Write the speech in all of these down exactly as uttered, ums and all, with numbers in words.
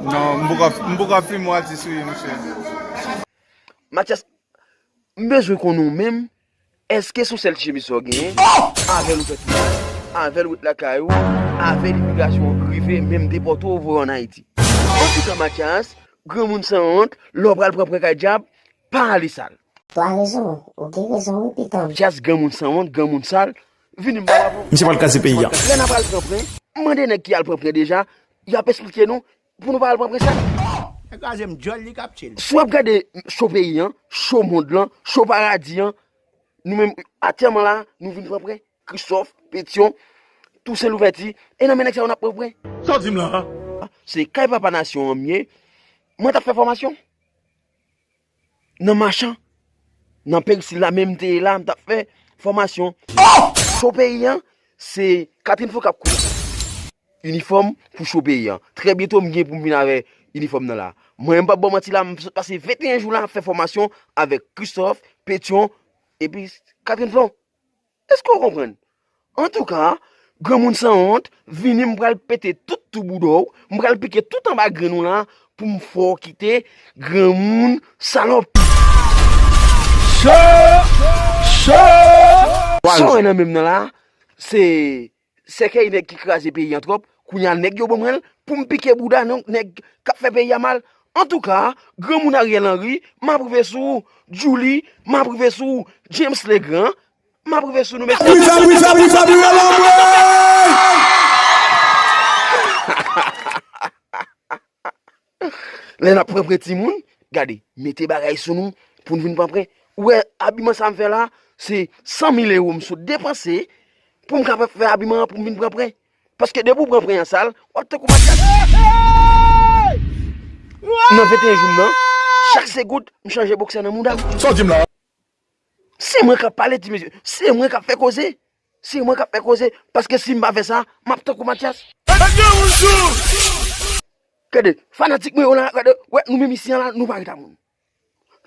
Non, m poko, m poko ap filme yon atis wi, monchè. Matyas, m bezwen konnen w menm, èske se yon sèl ti chemiz sa w genyen? Avè l ou fè tounaj, avè l ou ret lakay ou, avè l imigrasyon an rive, menm depòte w, voye w ann Ayiti. Antouka, Matyas, granmoun sanwont, lè w pral pran prè kay dyab, pa ale sal. Twa rezon, ou gen rezon wi, pitit. Matyas, granmoun sanwont, granmoun sal, vini m pale avè w. Misye pral kraze peyi a. Lè n a pral pran prè, mande nèg ki al pran prè deja, y ap esplike nou, pou nou pa al pran prè sal. Nèg kraze m djòl li k ap tchil. Si w ap gade cho peyi an, cho mond lan, cho paradi an, nou menm atyèlman la, nou vin pran prè. Kristòf, Petyon, Tousen Louvèti, e nan men nèg sa yo n ap pran prè. Sa w di m la a? Se kay papa nasyon an m ye, mwen t ap fè fòmasyon. Nan Machan, nan Pèrisil la menm m te ye la, m t ap fè fòmasyon. Cho peyi an, se Catherine Flo k ap koud inifòm pou cho peyi an. Trè byento m gen pou m vin avè inifòm nan la. Mwen menm m p ap ba w manti la, m sot pase venteyen jou la ap fè fòmasyon avèk Kristòf, Petyon, epi Catherine Flo. Èske w konprann? Antouka, granmoun sanwont, vini m pral pete tout tou bouda w, m pral pike tout anba grenn ou la pou m fè w kite granmoun salòp. Cho! Cho! Sa w wè nan men m nan la, se sèkèy nèg ki kraze peyi an twòp, kounye a nèg yo ban mwen l pou m pike bouda nan nèg k ap fè peyi a mal. Antouka, granmoun Ariel Henry, m ap rive sou ou. Djouly, m ap rive sou ou. James Legrand, m ap rive sou nou, mesye. Wi, fè, wi, fè, wi, fè, wi, fè, wi. Lè n ap pran prè timoun, gade, mete bagay sou nou pou n vin pran prè. Ou wè, abiman sa m fè la, se san mil ewo m sot depanse pou m kapab fè abiman an pou m vin pran prè. Paske depi w pran prè an sal, w ap tankou Matyas. Nan venteyen jou m nan, chak segonn, m chanje bòksè nan mouda m. Sa w di m la? Se mwen k ap pale, ti mesye. Se mwen k ap fè koze. Se mwen k ap fè koze. Paske si m pa fè sa, m ap tankou Matyas. Gade, fanatik mwen yo la, gade, wè, nou menm isi an la, nou pa ret a moun.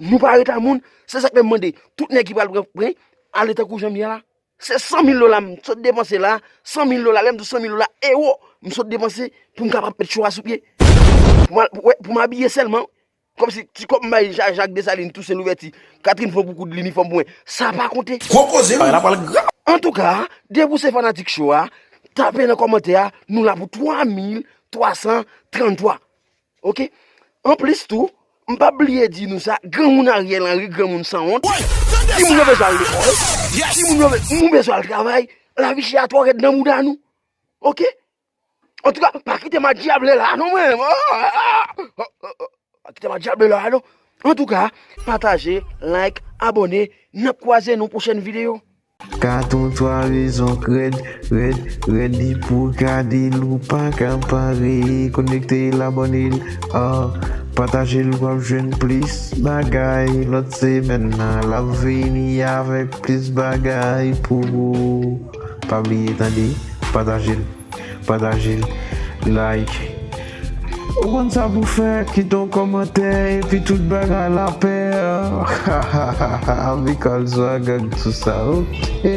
Nou pa ret a moun, se sa k fè m mande tout nèg ki pral pran prè, ale tankou jan m ye la. Se san mil dola m sot depanse la, san mil dola, lè m di w san mil dola, ewo, m sot depanse pou m kapab met cho a sou pye. Pou m al, pou, wè, pou m abiye sèlman, kòmsi ti kòb m bay Jak, Jak Desalin, Tousen Louvèti, Catherine Flo pou koud linifòm pou mwen. Sa pa konte. Gwo koze, wi. Bagay la pral grav. Antouka, depi w se fanatik cho a, tape nan kòmantè a, nou la pou twa mil twa san tranntwa. Oke? Anplis tou, m p ap bliye di nou sa, granmoun Ariel Henry, granmoun sanwont, timoun yo bezwen al lekòl, timoun yo be-, nou bezwen al travay, lavi chè a twò rèd nan mouda nou. Oke? Antouka, pa kite m a dyable la non, mwen. Pa kite m a dyable la non. Antouka, pataje, like, abòne, n ap kwaze nan pwochèn videyo. Katon twa rezon k rèd, rèd, rèd, li pou gade l, ou pa ka pare. Konekte l, abòne l, ah, pataje l, w ap jwenn plis bagay. Lòt semèn nan, l ap vini avèk plis bagay pou ou. Pa bliye tande, pataje l. Pataje l, like. Ou konn sa pou fè, kite yon kòmantè, epi tout bagay lapè. Because Zouagang sou sa, oke.